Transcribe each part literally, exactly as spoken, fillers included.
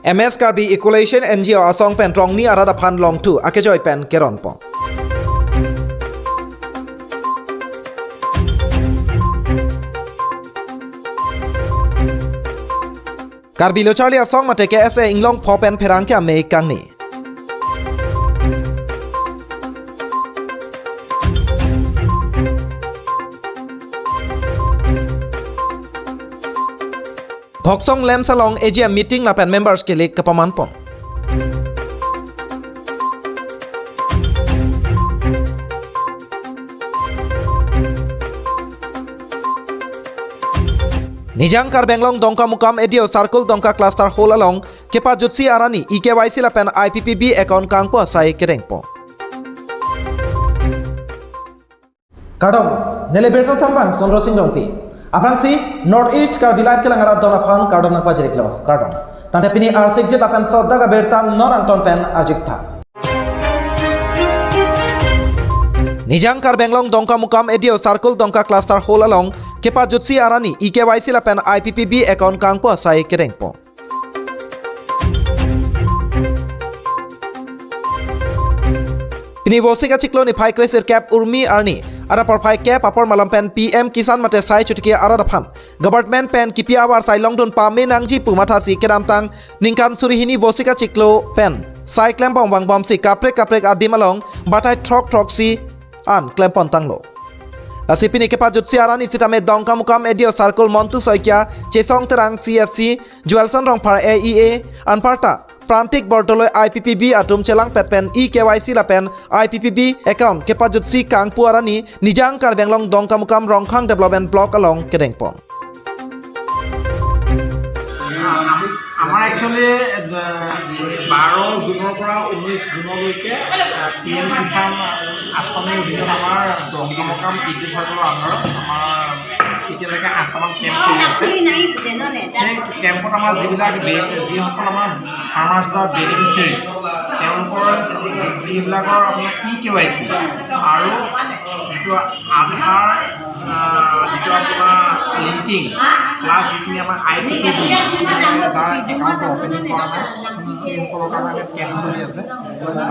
M S Karbi Equalization N G O asong pen rongni arat aphan longthu akejoi pen keronpo. Karbi Lo Charli Asong mate K S A inglong pho pen pherangke amei kangni. Voksong LAMPS along A G M meeting lapen members kilik kapamanpon. Nijang Karbi Anglong Dongkamukam A D O Circle Dongka Cluster Hall along kepajutsi arni E K Y C lapen I P P B account kangpu asai kedengpo. Kardom, neli birta thanbang Sondro Sing Rongpi. Aphrangsi North East Karbi Live kelang arat don aphan kardom nangpajiriklo, kardom. Tangte pini arsik jit lapen sot dak abirta non angton pen arjuktha. Nijang Karbi Anglong Dongkamukam A D O Circle Dongka Cluster Hall along kepajutsi arni E K Y C lapen I P P B account kangpu asai kedengpo. Pini Vosik achiklo niphai kre-sirkep Urmi arni, ara porphai kep apor malom pen P M Kisan mate sai chotiki arat aphan government pen kipi avarsai longdun pame nangji pu mathasi kedamtang ningkan suri hini Vosik achiklo pen sai klembom vangbomsi kaprek kaprek adim along batai throk throksi an klempon tanglo. Lasi pini kepajutsi arni sitame Dongkamukam A D O Circle Montu Saikia, Chesong Terang C S C, Joelson Rongphar A E A, anparta Prantik Bordoloi I P P B atum chelangpet pen E K Y C lapen I P P B account kepajutsi kangpu arni Nijang Karbi Anglong Dongkamukam Rongkhang Development Block along kedengpon. আমাৰ একচুৱেলি বাৰ জুনৰ পৰা ঊনৈছ জুনলৈকে P M কিষাণ আঁচনিৰ অধীনত আমাৰ দমদমকাম A D অ' চাৰ্কলৰ আণ্ডাৰত আমাৰ এতিয়ালৈকে আঠটামান কেম্প চলি আছে। সেই কেম্পত আমাৰ যিবিলাক বে- যিসকল আমাৰ ফাৰ্মাৰ্চ বা বেনিফিচিয়াৰী, তেওঁলোকৰ যিবিলাকৰ আপোনাৰ ই কে ৱাই চি আৰু যিটো আধাৰ, আহ, যিটো আপোনাৰ লিংকিং, প্লাছ যিখিনি আমাৰ আই পি পি বি, যাৰ একাউণ্ট অপেনিং কৰা নাই, সেইসকলৰ কাৰণে আমি কেম্প চলি আছে।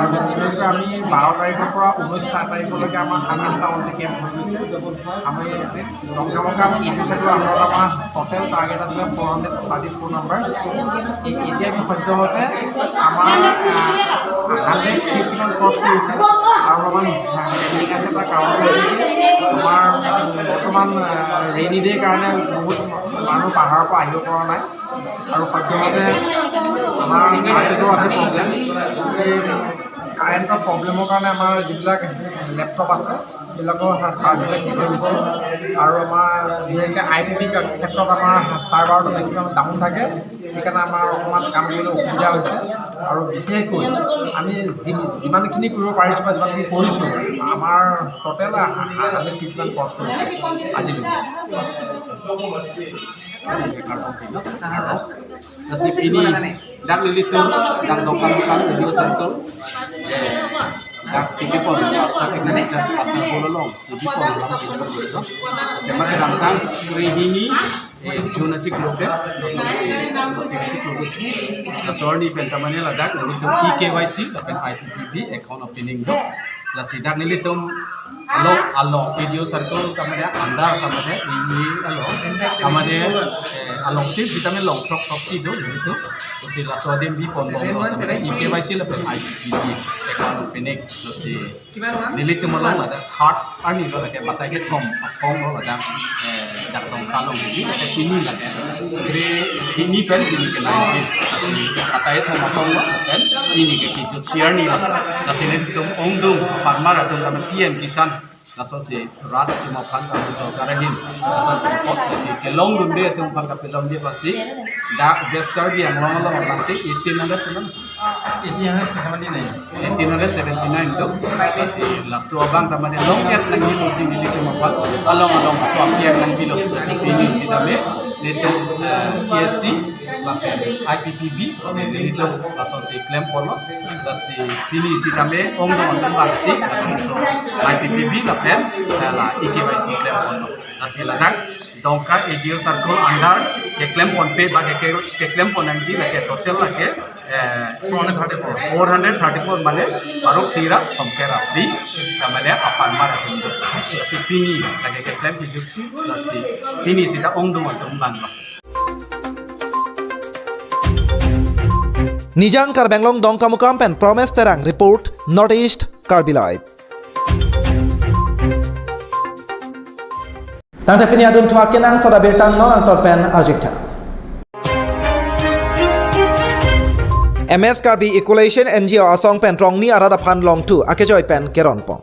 আৰু বিশেষকৈ আমি বাৰ তাৰিখৰ পৰা ঊনৈছ তাৰিখলৈকে আমাৰ সাত আঠটা অনলি কেম্প হৈ গৈছে। আমি দমদমকাম এ ডি অ' চাৰ্কলৰ আণ্ডাৰত আমাৰ টোটেল টাৰ্গেট আছিলে four hundred thirty four number. এতিয়া আমি সদ্যহতে আমাৰ হাণ্ড্ৰেড ফিফটিমান ক্ৰছ কৰিছে আৰু অলপমান পেণ্ডিং আছে। তাৰ কাৰণ হ'ল কি, আমাৰ বৰ্তমান ৰেইনি ডে'ৰ কাৰণে বহুত মানুহ পাহাৰৰ পৰা আহিব পৰা নাই আৰু সদ্যহতে আমাৰ মাৰ্কেটৰ আছে প্ৰব্লেম। এই কাৰেণ্টৰ প্ৰব্লেমৰ কাৰণে আমাৰ যিবিলাক লেপটপ আছে, সেইবিলাকৰ চাৰ্জবিলাক দি থৈ গৈছে। আৰু আমাৰ বিশেষকৈ আই পি পিৰ ক্ষেত্ৰত আমাৰ চাৰ্ভাৰটো মেক্সিমাম ডাউন থাকে, সেইকাৰণে আমাৰ অকণমান কাম কৰিবলৈ অসুবিধা হৈছে। আৰু বিশেষকৈ আমি যি- যিমানখিনি কৰিব পাৰিছোঁ বা যিমানখিনি কৰিছোঁ, আমাৰ টোটেল হাণ্ড্ৰেড ফিফটিমান ক্ৰছ কৰিছে আজিলৈকে। Kasi pini, dak nelitum, dak Dongkamukam A D O Circle, eh, dak tinggi pon, rasta tinggi, rasta bololong, tinggi pon, tinggi pon. Tema kedamtang, kre hini, eh, June achiklo ke, Vosik achiklo ke. Laso arni pen tamane ladak, nelitum E K Y C, lapen I P P B, account opening do. Lasi dak nelitum along, along, A D O Circle tamane, andar tamane, ini along, tamane, eh, along tim sitame long throk throksi do, nelitum. Lasi laso adim bipon bom lo, tamane E K Y C lapen I P P B account opening. Lasi nelitum along ladak third arni lo lake batai kethom aphong lo ladak, eh, dak Dongka along hini, lake pini lake. Kre hini pen pini ke nineteen. Lasi batai kethom aphong lo pen pini ke kejutsi arni lo. Lasi nelitum ongdung farmer atum kami P M Kisan, laso si rat atum aphan kami sorkar ahin, laso atum apot si kelongdunde atum aphan kapelongde apotsi dak West Karbi Anglong along abangke eighteen hundred kiman? Eighteen hundred seventy nine. Eighteen hundred seventy nine do. Lasi laso abang tamane long-et nangji pusi nelitum aphan along along laso aphi-et nangji lo. Lasi pini sitame Nelitum, eh, C S C, lapen I P P B, nelitum lasonsi klemponlo, lasi pini sitame ongdung atum vangsi, so I P P B lapen, eh, la E K Y C klemponlo. Lasi ladak Dongka A D O circle under keklemponpe ba ke, ke, keklempon nangji lake total lake, eh, four hundred thirty-four. Four hundred thirty-four mane pharo phli ra thomkep ra phli, ta mane a-farmer atum do. Lasi pini lake keklem kijutsi, lasi pini sita ongdung atum vanglo. Nijang Karbi Anglong Dongkamukam pen Promes Terang report, North East Karbi Live. Tangte pini adunthu akenangsot abirta non angton pen arjuktha. M S Karbi Equalation N G O asong pen rongni arat aphan longthu akejoi pen keronpon.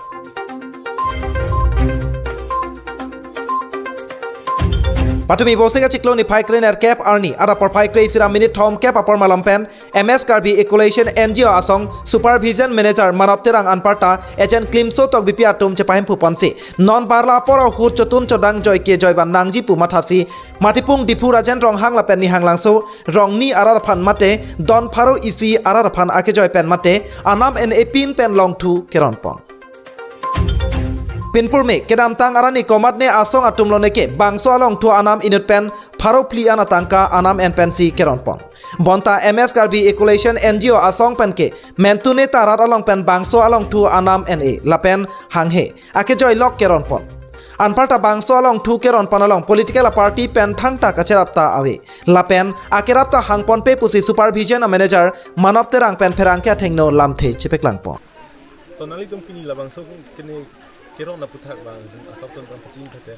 Patumi Bosik achiklo niphai krenerkep arni, ara porphai kre-isi ra minute thomkep apor malom pen M S Karbi Equalation N G O asong Supervision Manager Manob Terang anparta agent klimso tokbipi atum chepahemphuponsi, non barla apor ahut chotun chodang joike joivan nangji pu mathasi, Matipung Diphu Rajen Ronghang lapen Nihang Langso, rongni arat aphan mate don pharo isi arat aphan akejoi pen mate anam en-e pin pen longthu keronpon. Pinpurme kedamtang arni komatne asong atum loneke bangso alongthu anam inut pen pharo phli an atangka anam en pensi keronpon. Bonta M S Karbi Equalation N G O asong penke mentune ta rat along pen bangso alongthu anam en-e lapen hanghe akejoi lok keronpon. Anparta bangso alongthu keronpon along political party pen thangta kacherap ta ave. Lapen akerap ta hangponpe pusi Supervision Manager Manob Terang pen pherangke athengno lamthe chepaklangpon. To nanglitum pini labangso kene kerong na puthak bang asap ton bang paching thate.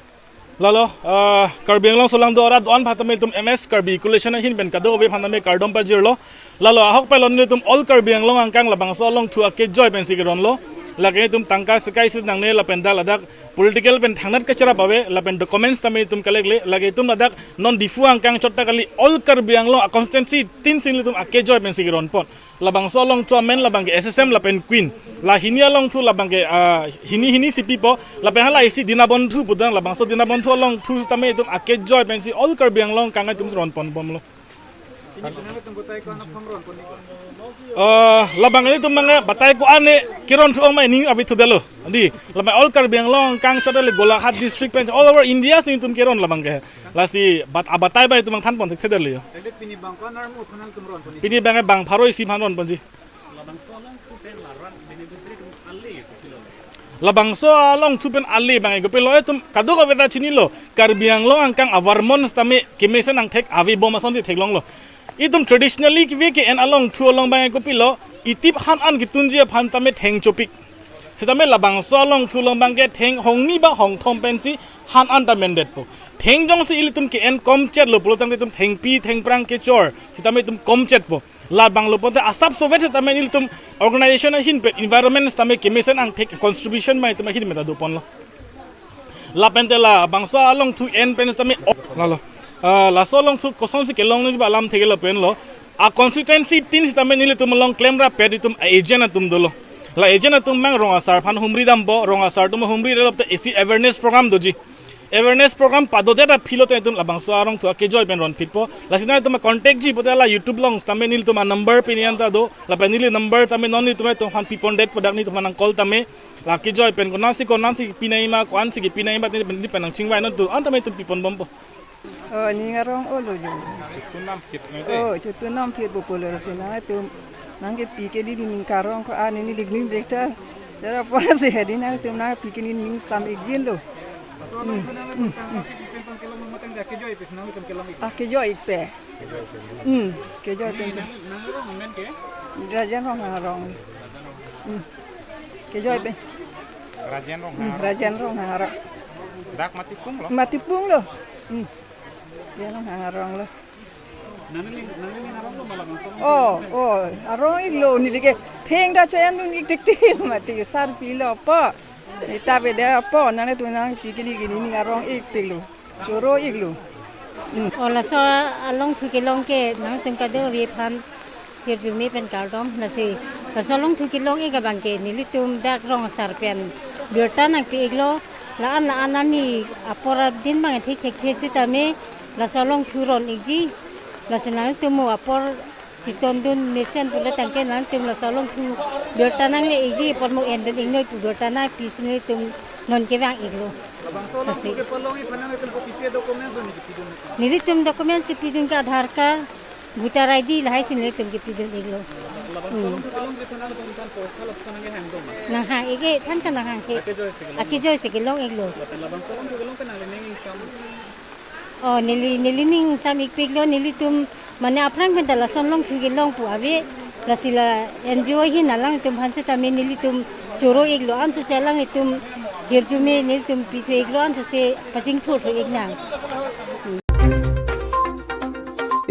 Lalo, ah, Karbi Anglong aso along do arat do-an aphan tame itum M S Karbi Equalation ahin pen kadokave aphan tame kardom pajirlo. Lalo ahok pelo nelitum all Karbi Anglong angkang labangso alongthu akejoi pensi keronlo. Lake itum tangka sekai sis nangne lapen dak ladak political pen thangnat kacherap ave lapen documents tame itum collect le, lake itum ladak non Diphu angkang chot ta kali, all Karbi Anglong a-constituency tin sing itum akejoi pensi keronpon. Labangso alongthu amen labangke S S M lapen Queen. La hini alongthu labangke, ah, hini hini si pipo, lapen hala isi Dinabondhu pudang, labangso Dinabondhu alongthu tame itum akejoi pensi all Karbi Anglong angkang itum ronponbomlo. Ini penang itum batai ko-an aphong ronpon ni ko? Eh, labang itum manga batai ko-an ne keronthu ong mai ning abi thudelo. Di, labang all Karbi Anglong angkang chot le Golaghat district pen all over India si itum keron labangke. Lasi bat abatai ba itum thanpon thekthedelo. Tangte pini bang ko-an armu aphan nangtum ronpon ni? Pini bang bang pharo isi aphan ronponji. Labangso alongthu pen la rat beneficiary atum ale kopilo? Labangso alongthu pen ale bang kopilo, itum kadokave ta chinilo, Karbi Anglong angkang avarmon tame kemesen angthek avebom asonsi theklonglo. Itum traditionally kive ke-en alongthu along bang kopilo, itip han an kitunji aphan tame theng chopik. Sitame labangso alongthu along bangke theng hongni ba hongthom pensi han an ta mendetpo. Theng jongsi ilitum ke-en komchetlo pulo tangte itum thengpi thengphrang kechor, sitame itum komchetpo. Labanglo pulote asap sovet sitame ilitum organization ahin pen environment sitame kemesen angthek contribution ma itum ahin meta doponlo. Lapen te labangso alongthu en pen sitame o-, lalo. Ah, laso alongthu kosonsi kelong nangji ba alam thekelo penlo. A-constituency tin sitame nelitum along klemrap pet itum a-agent atum dolo. La agent atum mang rong asar aphan humri dampo, rong asar atum humri dampo te isi awareness program doji. Awareness program padodet aphi lo te itum labangso alongthu akejoi pen ronphitpo. Lasi nangtum contact ji pote la YouTube along sitame nelitum a-number pini anta do. Lapen neli number tame non nelitum itum aphan pipondetpo, dak nelitum aphan nang call tame. La kejoi pen konatsi konatsi pinai ma, ko-ansi kepinai ma, neli pen nangchingvai non tu an tame itum piponbompo. Oh, ning arong olo jo. Chotun nam phit ngai de. Oh, chotun nam phit bo polo si nangtum nangkepi ke di ning karong ko-an neli ning bek ta. Jara pora si hedi nangtum nangpi ke ning sam ik jin lo. Hmm, hmm, hmm. Akejoi pe. Hmm, kejoi pen. Nang, nang arong amen ke? Rajen Ronghang arong. Hmm. Kejoi pen. Rajen Ronghang. Hmm, Rajen Ronghang arong. Dak Matipung lo? Matipung lo. Hmm. Rajen Ronghang arong lo. Nangli, nangli arong lo ma labangso? Oh, oh, arong iklo neli ke. Theng ta cho-en dun ik tik tik mati sarpi lo po. Ita beda po, nangtum nangpi ke di ke ning arong ik tik lo. Choro iklo. Hmm. Oh, laso alongthu kelong ke nangtum kadokave aphan hirjume pen kardom, lasi laso alongthu kelong ik abangke nelitum dak rong asar pen birta nangpi iklo, la-an la-an ani apor adin bang thekthekthe sitame Laso along thu ron ikji, laso nangtum mo apor chetondun mesen pule tangte nangtum laso along thu birta nangle ikji apor mo endun iknoi pu birta nangpi si nelitum non kevang iklo. Labangso along Lasi. thu kepalong iphan nangtum kopi-pi documents neli kepidun? Nelitum documents kepidun ke Aadhaar card, voter I D lahai si nelitum kepidun iklo. Labangso along Hmm. thu kelong iphan nangtum than poisa lapsa nangkehang dong ma? Nanghang ik, than ta nanghang ik. Akejoi si kelong. Akejoi si kelong iklo. Lapen labangso along thu kelong ke nanglining exam. Oh, neli, nelining exam ikpiklo, nelitum mane aphrang pen ta lason along thu kelong pu ave, lasi la N G O ahin alangtum aphan setame nelitum choro iklo, ansose alanglitum hirjume nelitum pithu iklo, ansose pachingthurthu iknang.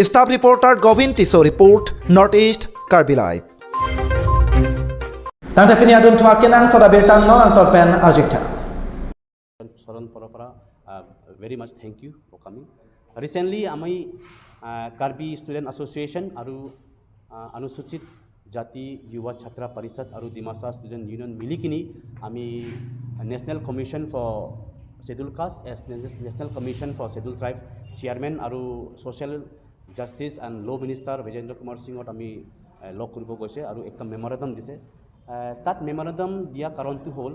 Staff reporter Govin Tisso report, North East Karbi Live. Tangte pini adunthu akenangsot abirta non angton pen arjuktha. Saran Parapara, uh, very much thank you for coming. Recently, ami, uh, Karbi Student Association aru, uh, Anusuchit Jati Yuva Chhatra Parishad aru Dimasa Student Union milikini ami National Commission for Scheduled Caste as National Commission for Scheduled Tribe Chairman aru Social Justice and Law Minister Bijendra Kumar Singh ot ami, uh, log koribo goise aru ekta memorandum dise. আহ, তাত মেমৰেণ্ডাম দিয়া কাৰণটো হ'ল,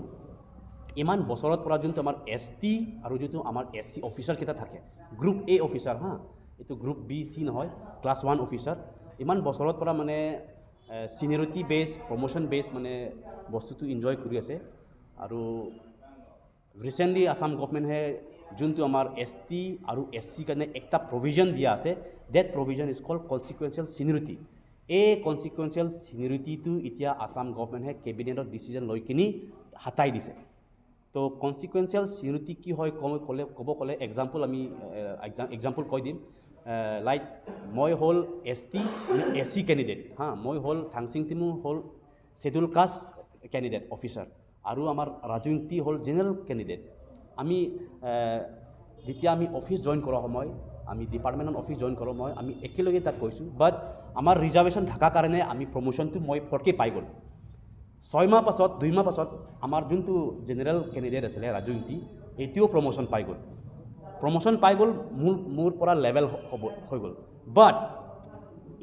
ইমান বছৰত পৰা যোনটো আমাৰ এছ টি আৰু যোনটো আমাৰ এছ চি অফিচাৰ কেইটা থাকে, গ্ৰুপ এ অফিচাৰ, হা, এইটো গ্ৰুপ বি চি নহয়, ক্লাছ ওৱান অফিচাৰ, ইমান বছৰত পৰা মানে, আহ, চিনিয়ৰিটি বেছ, প্ৰমোশ্যন বেছ মানে বস্তুটো এনজয় কৰি আছে। আৰু ৰিচেণ্টলি আছাম গভৰ্ণমেণ্টে যোনটো আমাৰ এছ টি আৰু এছ চি কাৰণে একটা প্ৰভিজন দিয়া আছে, that provision is called consequential seniority। এই কনচিকুৱেঞ্চিয়েল চিনিয়ৰিটিটো এতিয়া আছাম গভৰ্ণমেণ্টে কেবিনেটত ডিচিজন লৈ কিনি হাতাই দিছে। তো কনচিকুৱেঞ্চিয়েল চিনিয়ৰিটি কি হয়, কম ক'লে, ক'ব ক'লে এক্সাম্পল আমি, এ, এক্সাম-, এক্সাম্পল কৈ দিম। এ, লাইক, মই হ'ল এছ টি, এছ চি কেণ্ডিডেট, হা, মই হ'ল থাংচিং টিমু হ'ল শ্বেডিউল কাষ্ট কেণ্ডিডেট অফিচাৰ, আৰু আমাৰ ৰাজু ইংতি হ'ল জেনেৰেল কেণ্ডিডেট। আমি, এ, যেতিয়া আমি অফিচ জইন কৰা সময়, আমি ডিপাৰ্টমেণ্টত অফিচ জইন কৰা সময়, আমি একেলগে তাত কৈছোঁ, বাট আমাৰ ৰিজাৰ্ভেশ্যন থকা কাৰণে আমি প্ৰমোশ্যনটো মই ফৰকে পাই গ'ল। ছয় মাহ পাছত, দুই মাহ পাছত আমাৰ যোনটো জেনেৰেল কেণ্ডিডেট আছিলে ৰাজু ইংতি, এইটোও প্ৰমোশ্যন পাই গ'ল। প্ৰমোশ্যন পাই গ'ল, মোৰ, মোৰ পৰা লেভেল হ-, হ'ব, হৈ গ'ল। বাট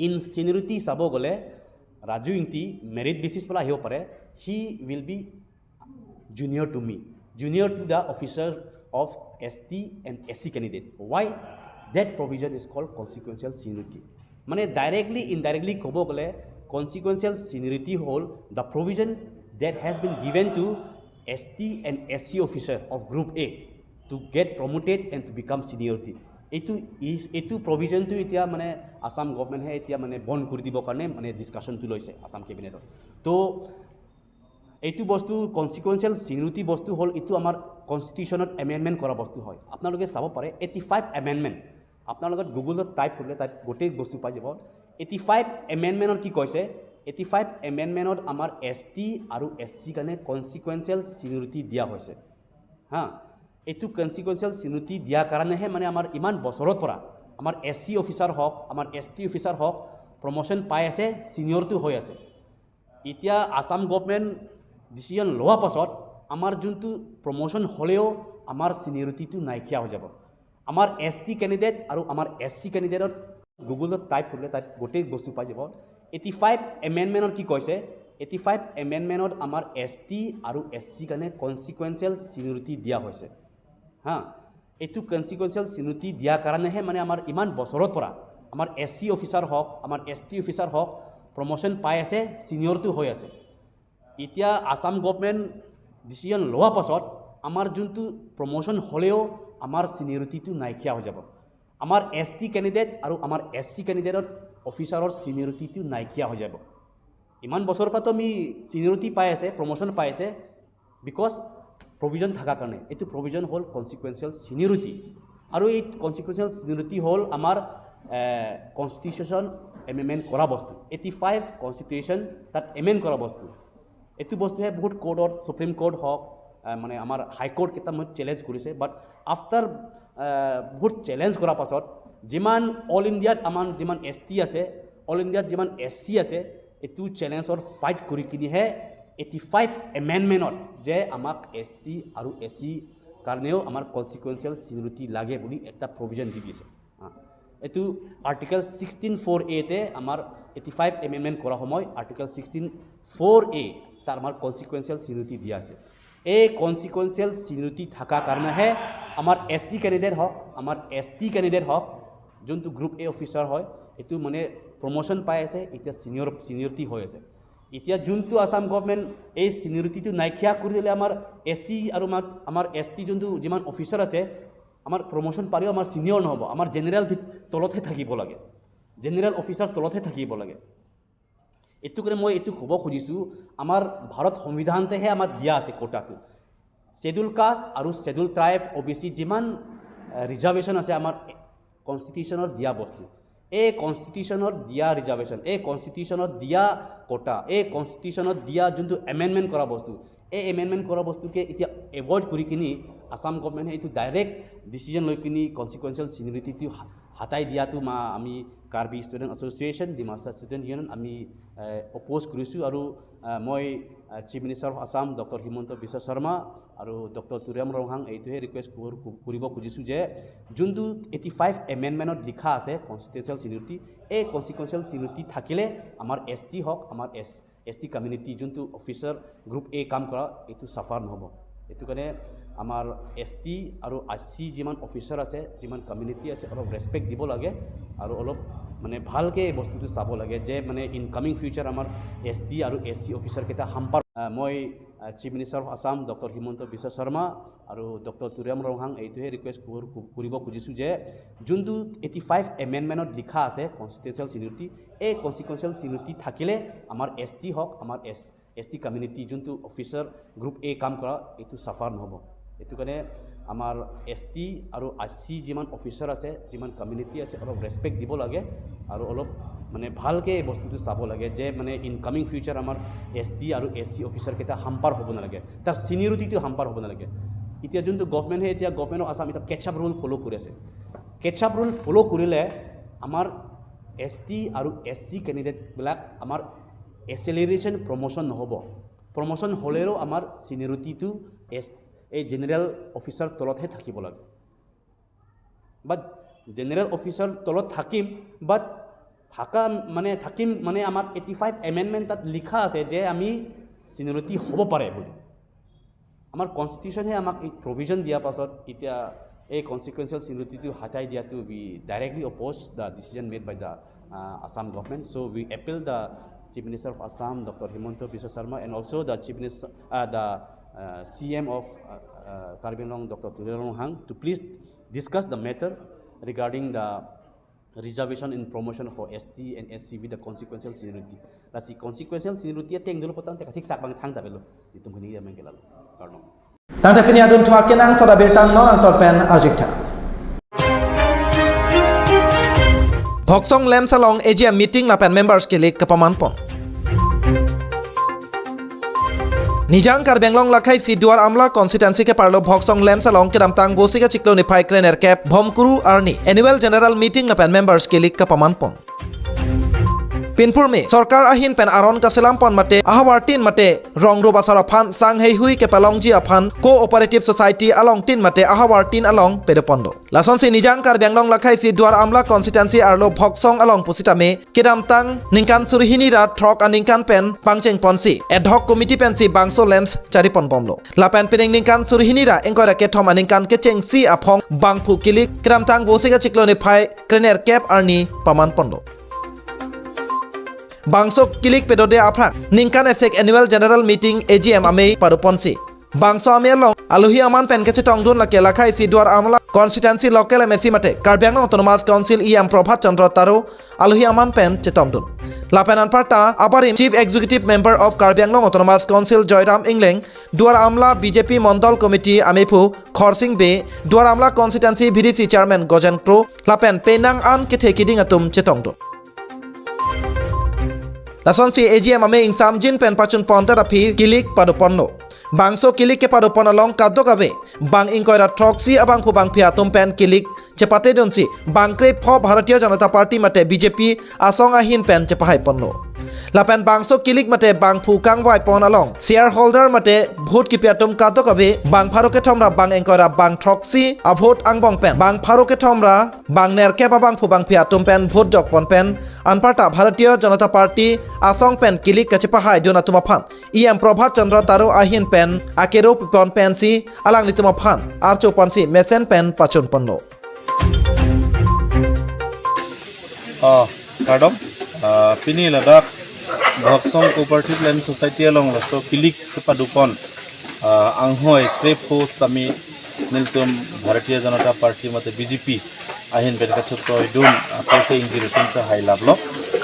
ইন চিনিয়ৰিটি চাব গ'লে ৰাজু ইংতি মেৰিট বেচিছ পৰা আহিব পাৰে, he will be junior to me, junior to the officer of S T and S C candidate. Why? That provision is called consequential seniority. মানে ডাইৰেক্টলি ইনডাইৰেক্টলি ক'ব গ'লে কনচিকুৱেঞ্চিয়েল চিনিয়ৰিটি হ'ল the provision that has been given to S T and S C officer of group A to get promoted and to become seniority. এইটো ইজ-, এইটো প্ৰভিজনটো এতিয়া মানে আছাম গভৰ্ণমেণ্টে এতিয়া মানে বন্ধ কৰি দিবৰ কাৰণে মানে ডিছকাশ্যনটো লৈছে আছাম কেবিনেটত। তো এইটো বস্তু কনচিকুৱেঞ্চিয়েল চিনিয়ৰিটি বস্তু হ'ল, এইটো আমাৰ কনষ্টিটিউশ্যনত এমেণ্ডমেণ্ট কৰা বস্তু হয়। আপোনালোকে চাব পাৰে এইটি ফাইভ এমেণ্ডমেণ্ট, আপোনালোকে গুগলত টাইপ কৰিলে তাত গোটেই বস্তু পাই যাব। এইটি ফাইভ এমেণ্ডমেণ্টত কি কৈছে? এইটি ফাইভ এমেণ্ডমেণ্টত আমাৰ এছ টি আৰু এছ চি কাৰণে কনচিকুৱেঞ্চিয়েল চিনিয়ৰিটি দিয়া হৈছে, হা। এইটো কনচিকুৱেঞ্চিয়েল চিনিয়ৰিটি দিয়াৰ কাৰণেহে মানে আমাৰ ইমান বছৰত পৰা আমাৰ এছ চি অফিচাৰ হওক, আমাৰ এছ টি অফিচাৰ হওক, প্ৰমোশ্যন পাই আছে, চিনিয়ৰটো হৈ আছে। এতিয়া আছাম গভৰ্ণমেণ্ট ডিচিজন লোৱাৰ পাছত আমাৰ যোনটো প্ৰমোশ্যন হ'লেও আমাৰ চিনিয়ৰিটিটো নাইকিয়া হৈ যাব। আমাৰ এছ টি কেণ্ডিডেট আৰু আমাৰ এছ চি কেণ্ডিডেটত গুগলত টাইপ কৰিলে তাত গোটেই বস্তু পাই যাব। এইটি ফাইভ এমেণ্ডমেণ্টত কি কৈছে? এইটি ফাইভ এমেণ্ডমেণ্টত আমাৰ এছ টি আৰু এছ চি কাৰণে কনচিকুৱেঞ্চিয়েল চিনিয়ৰিটি দিয়া হৈছে, হা। এইটো কনচিকুৱেঞ্চিয়েল চিনিয়ৰিটি দিয়াৰ কাৰণেহে মানে আমাৰ ইমান বছৰত পৰা আমাৰ এছ চি অফিচাৰ হওক, আমাৰ এছ টি অফিচাৰ হওক, প্ৰমোশ্যন পাই আছে, চিনিয়ৰটো হৈ আছে। এতিয়া আছাম গভৰ্ণমেণ্ট ডিচিজন লোৱাৰ পাছত আমাৰ যোনটো প্ৰমোশ্যন হ'লেও আমাৰ চিনিয়ৰিটিটো নাইকিয়া হৈ যাব। আমাৰ এছ টি কেণ্ডিডেট আৰু আমাৰ এছ চি কেণ্ডিডেটত অফিচাৰৰ চিনিয়ৰিটিটো নাইকিয়া হৈ যাব। ইমান বছৰৰ পৰাতো আমি চিনিয়ৰিটি পাই আছে, প্ৰমোশ্যন পাই আছে, বিকজ প্ৰভিজন থকাৰ কাৰণে। এইটো প্ৰভিজন হ'ল কনচিকুৱেঞ্চিয়েল চিনিয়ৰিটি। আৰু এই কনচিকুৱেঞ্চিয়েল চিনিয়ৰিটি হ'ল আমাৰ, এ, কনষ্টিটিউশ্যন এমেণ্ডমেণ্ট কৰা বস্তু, এইটি ফাইভ কনষ্টিটিউশ্যন তাত এমেণ্ড কৰা বস্তু। এইটো বস্তুহে বহুত কোৰ্টত, ছুপ্ৰিম কোৰ্ট হওক, আহ, মানে আমাৰ হাই কোৰ্ট কেইটামান চেলেঞ্জ কৰিছে, বাট আফটাৰ, আহ, বহুত চেলেঞ্জ কৰাৰ পাছত যিমান অল ইণ্ডিয়াত আমাৰ যিমান এছ টি আছে, অল ইণ্ডিয়াত যিমান এছ চি আছে, এইটো চেলেঞ্জৰ ফাইট কৰি কিনিহে এইটি ফাইভ এমেণ্ডমেণ্টত যে আমাক এছ টি আৰু এছ চি কাৰণেও আমাৰ কনচিকুৱেঞ্চিয়েল চিনিয়ৰিটি লাগে বুলি এটা প্ৰভিজন দি দিছে। এইটো আৰ্টিকল ছিক্সটিন ফ'ৰ এতে আমাৰ এইটি ফাইভ এমেণ্ডমেণ্ট কৰা সময় আৰ্টিকল ছিক্সটিন ফ'ৰ এ তাত আমাৰ কনচিকুৱেঞ্চিয়েল চিনিয়ৰিটি দিয়া আছে। এই কনচিকুৱেঞ্চিয়েল চিনিয়ৰিটি থকা কাৰণেহে আমাৰ এছ চি কেণ্ডিডেট হওক, আমাৰ এছ টি কেণ্ডিডেট হওক, যোনটো গ্ৰুপ এ অফিচাৰ হয়, এইটো মানে প্ৰমোশ্যন পাই আছে, এতিয়া চিনিয়ৰ চিনিয়ৰিটি হৈ আছে। এতিয়া যোনটো আছাম গভৰ্ণমেণ্ট এই চিনিয়ৰিটিটো নাইকিয়া কৰি দিলে আমাৰ এছ চি আৰু আমাৰ আমাৰ এছ টি যোনটো যিমান অফিচাৰ আছে, আমাৰ প্ৰমোশ্যন পালেও আমাৰ চিনিয়ৰ নহ'ব, আমাৰ জেনেৰেল ভিত- তলতহে থাকিব লাগে, জেনেৰেল অফিচাৰ তলতহে থাকিব লাগে। এইটো কাৰণে মই এইটো ক'ব খুজিছোঁ, আমাৰ ভাৰত সংবিধানতেহে আমাৰ দিয়া আছে কোটাটো। শ্বেডিউল কাষ্ট আৰু শ্বেডিউল ট্ৰাইব, অ' বি চি যিমান ৰিজাৰ্ভেশ্যন আছে আমাৰ কনষ্টিটিউশ্যনত দিয়া বস্তু, এই কনষ্টিটিউশ্যনত দিয়া ৰিজাৰ্ভেশ্যন, এই কনষ্টিটিউশ্যনত দিয়া কোটা, এই কনষ্টিটিউশ্যনত দিয়া যোনটো এমেণ্ডমেণ্ট কৰা বস্তু, এই এমেণ্ডমেণ্ট কৰা বস্তুকে এতিয়া এভইড কৰি কিনি আছাম গভৰ্ণমেণ্টে এইটো ডাইৰেক্ট ডিচিজন লৈ কিনি কনচিকুৱেঞ্চিয়েল চিনিয়ৰিটিটো হা- হাতাই দিয়াটো মা আমি Karbi student association, Dimasa student union আমি অপ'জ কৰিছোঁ। আৰু আহ, মই চিফ মিনিষ্টাৰ অফ আছাম ডক্টৰ হিমন্ত বিশ্ব শৰ্মা আৰু ডক্টৰ তুলিৰাম ৰংহাং এইটোহে ৰিকুৱেষ্ট কৰিব খুজিছোঁ যে যোনটো এইটি ফাইভ এমেণ্ডমেণ্টত লিখা আছে কনচিকুৱেঞ্চিয়েল চিনিয়ৰিটি, এই কনচিকুৱেঞ্চিয়েল চিনিয়ৰিটি থাকিলে আমাৰ এছ টি হওক, আমাৰ এছ এছ টি কমিউনিটি যোনটো অফিচাৰ গ্ৰুপ এ কাম কৰা, এইটো চাফাৰ নহ'ব। এইটো কাৰণে আমাৰ এছ টি আৰু এছ চি যিমান অফিচাৰ আছে, যিমান কমিউনিটি আছে, অলপ ৰেচপেক্ট দিব লাগে আৰু অলপ মানে ভালকে এই বস্তুটো চাব লাগে যে মানে ইনকামিং ফিউচাৰ আমাৰ এছ টি আৰু এছ চি অফিচাৰকেইটা হাম্পাৰ। আহ, মই চিফ মিনিষ্টাৰ অফ আছাম ডক্টৰ হিমন্ত বিশ্ব শৰ্মা আৰু ডক্টৰ তুলিৰাম ৰংহাং এইটোহে ৰিকুৱেষ্ট কৰিব খুজিছোঁ যে যোনটো এইটি ফাইভ এমেণ্ডমেণ্টত লিখা আছে কনচিকুৱেঞ্চিয়েল চিনিয়ৰিটি, এই কনচিকুৱেঞ্চিয়েল চিনিয়ৰিটি থাকিলে আমাৰ এছ টি হওক, আমাৰ এছ এছ টি কমিউনিটি যোনটো অফিচাৰ গ্ৰুপ এ কাম কৰা, এইটো চাফাৰ নহ'ব। এইটো কাৰণে আমাৰ এছ টি আৰু এছ চি যিমান অফিচাৰ আছে, যিমান কমিউনিটি আছে, অলপ ৰেচপেক্ট দিব লাগে আৰু অলপ মানে ভালকে এই বস্তুটো চাব লাগে যে মানে ইনকামিং ফিউচাৰ আমাৰ এছ টি আৰু এছ চি অফিচাৰকেইটা হাম্পাৰ হ'ব নালাগে, তাৰ চিনিয়ৰিটিটো হাম্পাৰ হ'ব নালাগে। এতিয়া যোনটো গভৰ্ণমেণ্টে এতিয়া গভৰ্ণমেণ্ট অফ আছাম এতিয়া কেটছ আপ ৰুল ফ'ল' কৰি আছে। কেটছ আপ ৰুল ফ'ল' কৰিলে আমাৰ এছ টি আৰু এছ চি কেণ্ডিডেটবিলাক আমাৰ এক্সেলাৰেশ্যন প্ৰমোশ্যন নহ'ব। প্ৰমোশ্যন হ'লেও আমাৰ চিনিয়ৰিটিটো এছ এই জেনেৰেল অফিচাৰ তলতহে থাকিব লাগে। বাট জেনেৰেল অফিচাৰ তলত থাকিম, বাট থাকা মানে থাকিম মানে আমাৰ এইটি ফাইভ এমেণ্ডমেণ্ট তাত লিখা আছে যে আমি চিনিয়ৰিটি হ'ব পাৰে বুলি। আমাৰ কনষ্টিটিউশ্যনে আমাক এই প্ৰভিজন দিয়াৰ পাছত এতিয়া এই কনচিকুৱেঞ্চিয়েল চিনিয়ৰিটিটো হাতাই দিয়াটো we directly oppose the decision made by the Assam government. So we appeal the Chief Minister of Assam, Doctor Himanta Biswa Sarma, and also the Chief Minister, uh, the uh, C M of uh, uh, Karbi Anglong, Doctor Tuliram Ronghang, to please discuss the matter regarding the reservation in promotion for S T and S C with the consequential seniority. Lasi consequential seniority ateng dolo potang te kasik sak bang thang tabelo. Itum kini ya mengkelalo. Karno. Tangte pini adun thua kenang soda birta non angtor pen arjik tha. Bhoksong LAMPS along A G M meeting lapen members kilik kapaman pon. Nijang Karbi Anglong lakhai si Duar Amla constituency keparlo Bhoksong LAMPS along kedamtang Vosik achiklo niphai krenerkep Bhomkuru arni annual general meeting lapen members kilik kapaman pon. Pinpurme sorkar ahin pen aron kaselam pon mate ahavar tin mate rong rup asar aphan sang heihui kepalongji aphan cooperative society along tin mate ahavar tin along pedopondo. Lasonsi Nijang Karbi Anglong lakhai si Duar Amla constituency arlo Bhoksong along pusitame kedamtang ningkan surihini ra throk aningkan pen pangcheng ponsi ad hoc committee pensi bangso LAMPS chari pon bomlo. Lapen pining ningkan surihini ra ingkoi ra kethom aningkan kechengsi aphong bangphu kilik kedamtang Vosik achiklo niphai krenerkep arni paman ponlo. Bangso kilik pedode aphrang ningkan esek annual general meeting A G M amei padoponsi bangso amei along alohi aman pen kechetongdun lake lakhai si Duar Amla constituency local M A C mate Karbi Anglong Autonomous Council E M Prabhat Chandra Taro alohi aman pen chetongdun. Lapen anparta abarim Chief Executive Member of Karbi Anglong Autonomous Council Joyram Engleng, Duar Amla B J P Mondol Committee amephu Khorsing Bey, Duar Amla Constituency V D C Chairman Gojen Kro, lapen penang an kethe kiding atum chetongdun. Lasonsi A G M amei ingsamjin pen pachun ponta aphi kilik padoponlo. Bangso kilik kepadopon along kadokave bang ingkoi ra throksi abangphu bangphi atum pen kilik chepatedunsi bang krepho Bharatiya Janata Party mate B J P asong ahin pen chepahai ponlo. Lapen bangso kilik mate bangphu kangvai pon along shareholder mate vote kipi atum kadokave bang pharo kethom ra bang ingkoi ra bang throksi a vote angbong pen bang pharo kethom ra bang nerkep abangphu bangphi atum pen vote jok pon pen anparta Bharatiya Janata Party asong pen kilik kachepahaidun atum aphan E M Prabhat Chandra Taro ahin pen akero pipon pensi alanglitum aphan archo ponsi mesen pen pachun ponlo. Ah, kardom. Ah, pini ladak Bhoksong Cooperative Land Society along laso kilik kepadupon, ah, anghoi krepho sitame nelitum Bharatiya Janata Party mate B J P ahin pen kachetoidun akorte ingjir atum ta hai laplo.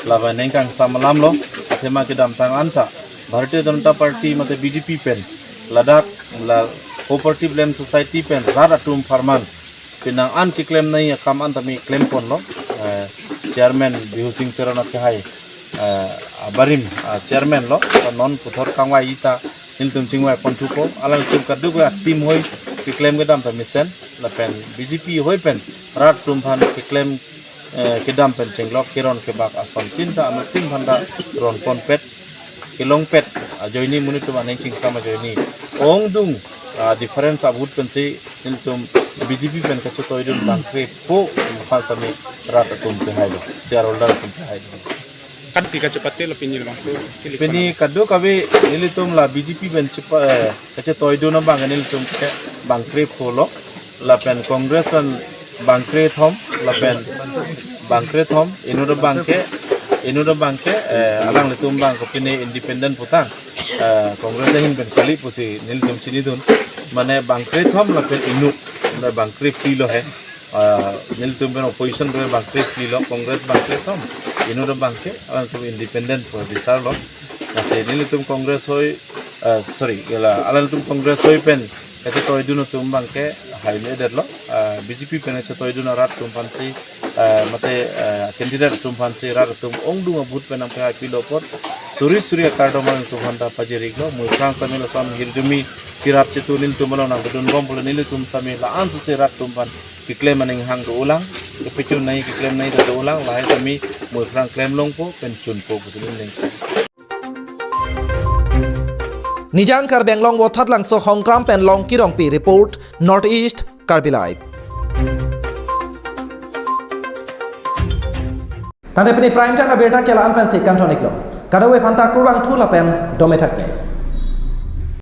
Lapen neng kangsam alamlo. Athema kedamtang anta Bharatiya Janata Party mate B J P pen ladak la Cooperative Land Society pen rat atum apharman penang an keklem nangji akam an tame klem ponlo. Eh, Chairman Bihusing Teron akehai, eh, abarim, ah, chairman lo, ta non puthot kangvai ta nelitum chingvai pon thupo, alangtum kadokave a-team hoi keklem kedam ta mesen, lapen B J P hoi pen rat atum aphan keklem, eh, kedam pen chenglok keron kebak ason tin ta anuttin aphan ta ron ponpet, kelongpet ajoine monit atum aning chingsam ajoine ongdung, ah, difference a-vote pensi nelitum B J P pen kachetoidun bang krepho aphan sitame rat atum pehailo, shareholder atum pehailo. Kan phi kachepate lo pini labangso kilik pini pen? Kadokave nelitum la B J P pen chepa, eh, kachetoidun abang nelitum ke bang krepho lo, lapen Congress pen bang krethom, lapen bang krethom, inut abang ke, inut abang ke, eh, alanglitum abang ke pini independent putang, eh, Congress ahin pen kali pusi nelitum chinidun, mane bang krethom lapen inut, la bang krephli lo he. Ah, nelitum pen opposition pen bang krephli lo, Congress bang krethom, inut abang ke, alangtum independent pu bisar lo. Lasi nelitum Congress hoi, ah, sorry, la, alangtum Congress hoi pen kachetoidun atum abang ke haile det lo, ah, B J P pen kachetoidun arat atum aphansi, ah, mate, ah, candidate atum aphansi rat atum ongdung a-vote pen nangpehai pilo apot suri suri akardom alangtum aphan ta pajir-iklo, mui phrang sitame lason hirjume cherap chetu nelitum along nangdun bom pulo, nelitum sitame la-an susi rat atum aphan keklem aning hang do-olang, kepachun nangji keklem nangji ta do-olang, lahai sitame mui phrang klem longpo, pen chunpo pusi neli ning. Nijang Karbi Anglong Vothatlangso Hongkram pen Longki Rongpi report, North East Karbi Live. Tangte pini prime time abirta ke la-an pensi kangton-iklo. Kadokave aphanta kurvangthu lapen dome thakme.